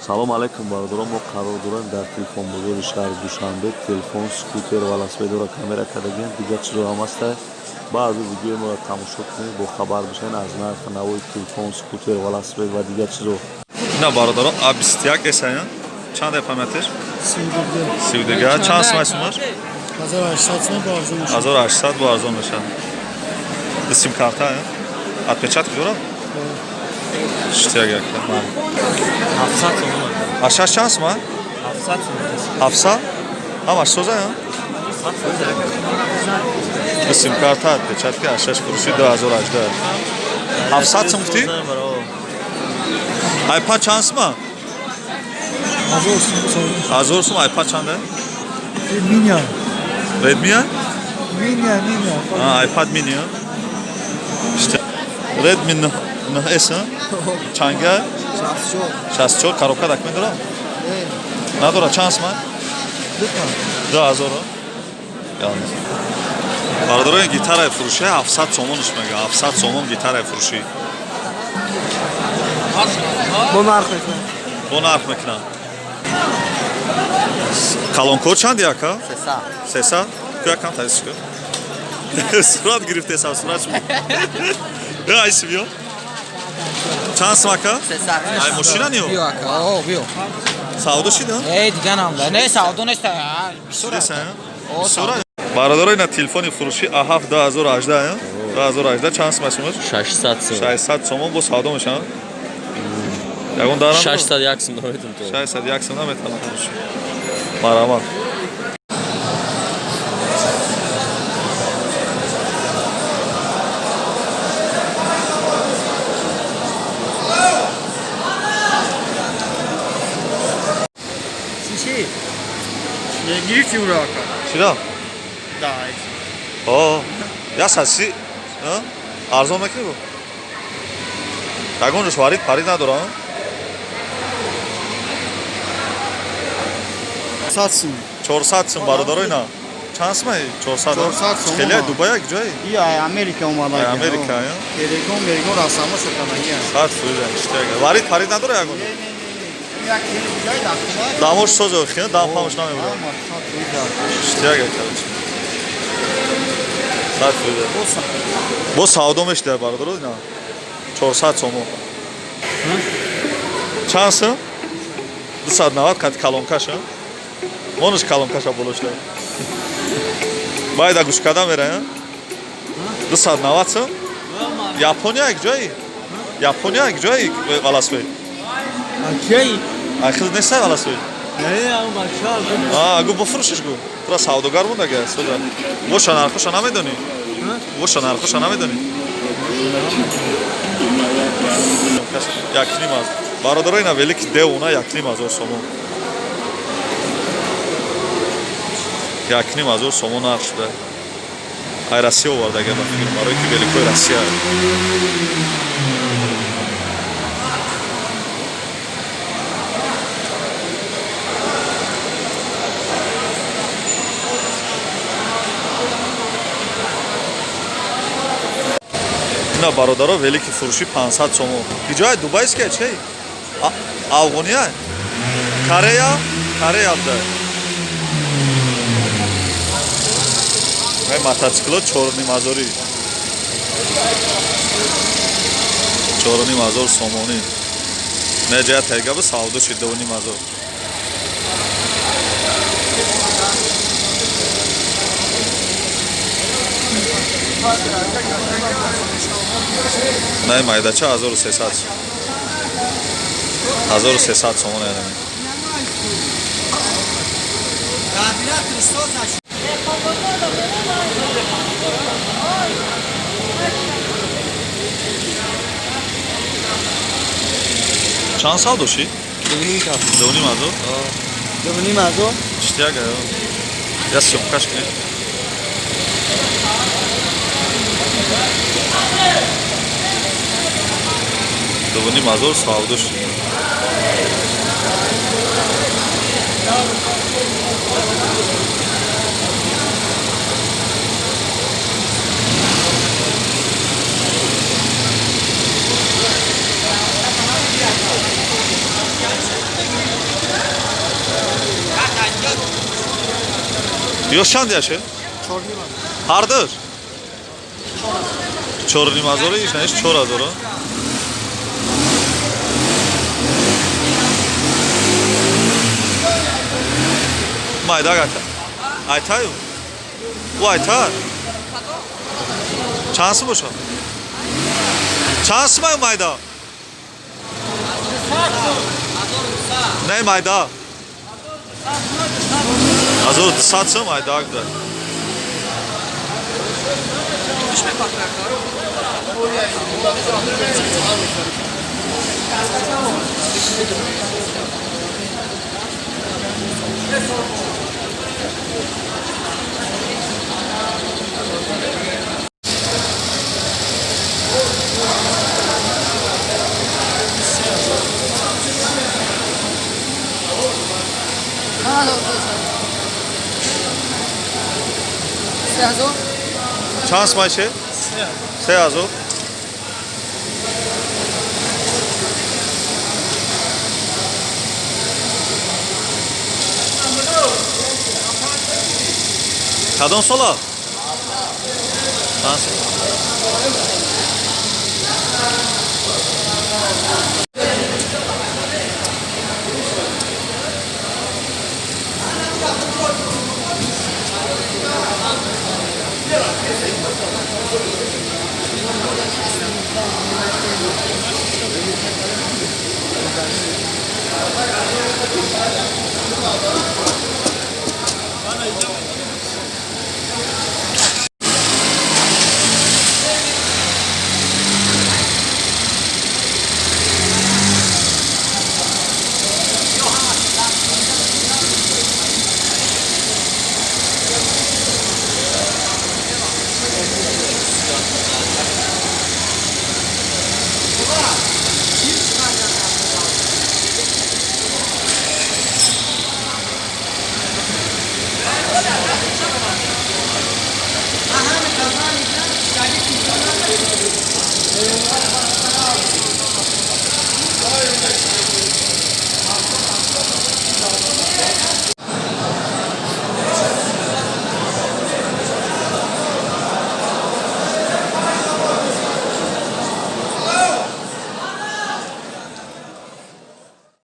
Салом алейкум, бародарон. Мо қарор дорем дар телефонбозори шаҳри Душанбе. Телефон, скутер, велосипедро камера кардагием, дигар чизо ҳам ҳаста. Баъзе видеои моро тамошо кунед, бохабар бишавед аз нархи навои телефон, скутер, велосипед ва дигар чизо. Ина, бародарон, А21 эсая. Чанд памятиш? 32. Чанд сумай сумаш? 1800 сом бо арзон мешавад. 1800 бо арзон мешавад. Сим карта, отпечатки дорад? Штяг як. 700 сомон. А шаш чанд сума? 700 сомон. 700? Ҳамаш соза, сим карта, отпечатки, а шаш фурӯши 2018. 700 сум гуфтӣ? iPad чанд сума? 1000 сом. 1000 сум iPad чанда? Mini. Redmi? Mini, mini. iPad mini. İşte Redmi 9S чанга? 64. Коробка документ дорад? Надорад. Чанд сума? 2000. Ялныз. Бародарон, гитараи фурӯшӣ 700 сомонш мега. 700 сомон гитараи фурӯшӣ. Бо нарх мекунам. Бо нарх мекунам. Колонкор чанд яка? 300. 300? Ту якам тайс ку. Сурат гирифтесам, сурат шумо. Айси биё. Чанд сум, ака? 300. Ай мошина ниё? Биё, ака, о, биё. Савдо шида? Э, дига намда. Не, савдо нест. Бисёр. Шидеса? Бисёр. Бародаро, ина телефони фурӯшӣ А7 2018, 2018 чанд сум сумаш? 600 сом. 600 сомон бо савдо мешавад. Ягон дарам? 601 сом наметон то. 601 сом наметавонам. Марҳамат. Чӣ? Гирифти уро, ака? Чида? Да. О, я саси, арзон мекунӣ бо? Ягон ҷош варид парид надора? 100 сум. 400 сум, бародаро, ина. Чанд сумай? 400. 400 сум. Хеле Дубай як ҷой? И ай Америка омада. Ай Америка, я? Эрегон, мерегон расама шокадаги. 100 фоиза иштига. Варид парид надора ягон? Як ҷой дастума. Дамош созо хи, дам памош намебурад. 100 фоиза. Иштига, короче. 100 фоиза. Бо савдо мешида, бародаро, ина. 400 сомон. Чанд сум? 290 қад колонкаша. Монуш колонкаша болошда. Байда гӯш карда мера, 290 сум? Япония як ҷои? Япония як ҷои велосипед? Чей? Ай хиз нестай велосипед? Не, ам бача. А, гу бифурӯшиш гу. Тура савдогар буда соза. Боша нархоша намедонӣ? Боша нархоша намедонӣ? 1,5 аз. Бародаро, ина велики девона 1,5 ҳазор сомон. 1,5 ҳазор сомон нарх шуда. Ай Россия овардага, ба фикр, барои ки великои Россия. Ина, бародаро, велики фурӯшӣ 500 сомон. Киҷои Дубайская чӣ? Афғония? Корея? Корея буда. Ай мотоцикло 4,5 ҳазори. 4,5 ҳазор сомонӣ. Не ҷая тайга бу савдо шид 2,5 ҳазор. Най майдача 1300. 1300 сомон яъне. Радиатор созаш. Чанд савдо шид? 2,5 ҳазор? 2,5 ҳазор. Иштияга. Я съёмкаш кунед. 2,5 ҳазор савдо шид. Ё чанд яше? Ҳардуш? Чору ним ҳазора иш наиш 4000. Майда гата. Айтаю? Ӯ айтар? Чанд сум бошад? Чанд сумаю майда? Не майда. 1200 сум майда гда. Чанд сум айше? 3000. Кадом сола? Чанд сум?